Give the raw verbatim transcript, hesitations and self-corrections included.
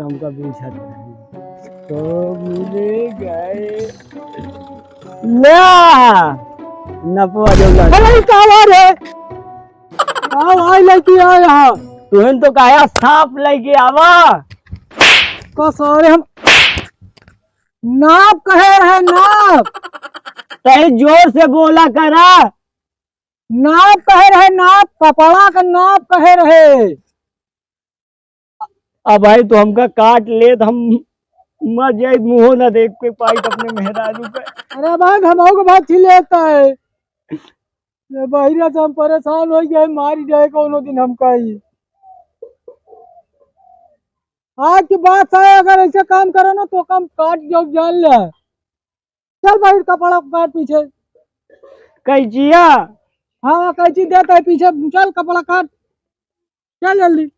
हमका बीस हजार तो मिले गए। ला, नपवा जो ला। अरे, ई का आवाज है? आओ, आई लेके आ यहाँ। तुहन तो कहा सांप लेके आवा। का सारे हम नाप कहे रहे, नाप। तही जोर से बोला करा। नाप कहे रहे, नाप, कपड़ा का नाप कहे रहे। अब भाई तो हमका काट लेत, हम मर जाइत, मुँहो ना देख के पाइत अपने मेहरारू के। अरे भाई, हम के बात ही लेता है। ये बहिरा से हम परेशान होइ गए, मारी जाए कौनो दिन हमका ही। आज की बात है, अगर ऐसे काम करो ना तो काम काट जाओ, जान ले। चल भाई, कपड़ा काट पीछे। कैचिया? हाँ, कैची देता है पीछे, चल कपड़ा काट, चल जल्दी।